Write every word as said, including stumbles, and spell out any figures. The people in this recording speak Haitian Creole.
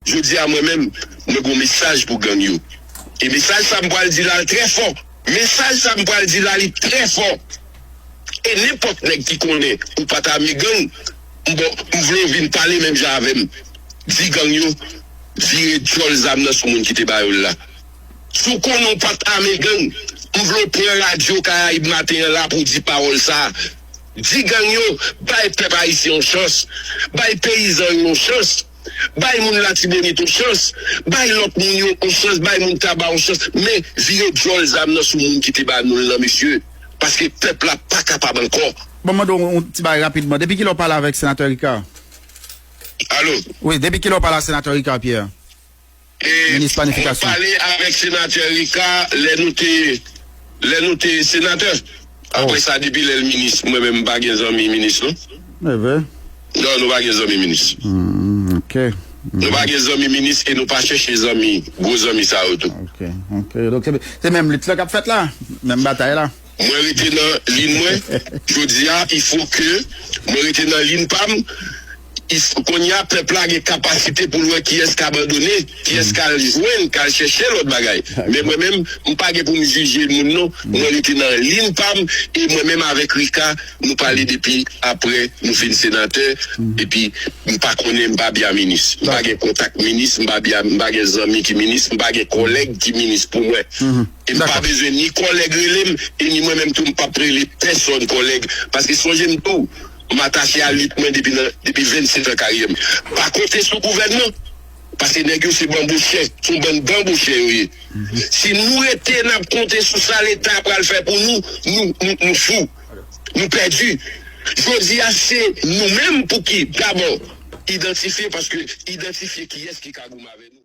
Jodi a mwen menm, mwen gen yon mesaj pou gang yo. E mesaj sa m pral di la l trè fò. Mesaj sa m pral di la li trè fò. E nenpòt nèg ki konnen ou pa t ame gang, m bon, m vle w vin pale menm jan avè m. Di gang yo, vire djòl zam nan sou moun ki te ba yo l la. Si w konnen w pa t ame gang, m vle w pran radyo Karayib Maten an la pou w di pawòl sa a. Di gang yo, bay pèp ayisyen yon chans, bay peyizan yo yon chans, bay moun Latibonit yon chans, bay lòt moun yo yon chans, bay moun Taba yon chans, men vire djòl zam nan sou moun ki te ba nou l lan, mesye, paske pèp la pa kapab ankò. Bon, mande yon, yon ti bagay rapidman. Depi kilè w pale avèk senatè Ricard? Alo? Wi, depi kilè w pale ak senatè Ricard Pierre? E Minis planifikasyon. Mwen pale avèk senatè Ricard lè nou te, lè nou te senatè. Apre sa, depi lè l minis, mwen menm m pa gen zanmi minis, non. E vre? Non, nou pa gen zanmi minis. Hmm, ok. Nou pa gen zanmi minis e nou pa chèche zanmi, gwo zanmi sa yo tou. Ok, ok. Donk, se, se menm lit la k ap fèt la, menm batay la. Mwen rete nan lin mwen. Jodi a, il faut que mwen rete nan lin pa m. Kounye a, pèp la gen kapasite pou l wè kiyès k abandone, kiyès k al jwenn, k al chèche lòt bagay. Men mwen menm, m pa gen pou m jije moun non. Mwen rete nan lin pa m, e mwen menm avèk Ricard, nou pale depi apre nou fin senatè, epi m pa konnen, m pa byen minis. M pa gen kontak minis, m pa byen, m pa gen zanmi ki minis, m pa gen kòlèg ki minis pou mwen. E m pa bezwen ni kòlèg rele m, e ni mwen menm tou m p ap rele pèsòn kòlèg. Paske sonje m tou, m atache a lit mwen depi nan, depi vennsenk an karyè m. Pa konte sou gouvènman, paske nèg yo se banbochè, se yon bann banbochè yo ye. Si nou rete n ap konte sou sa Leta pral fè pou nou, nou, nou, nou fou. Nou pèdi. Jodi a, se nou menm pou ki dabò idantifye, paske idantifye kiyès ki ka goumen avè nou.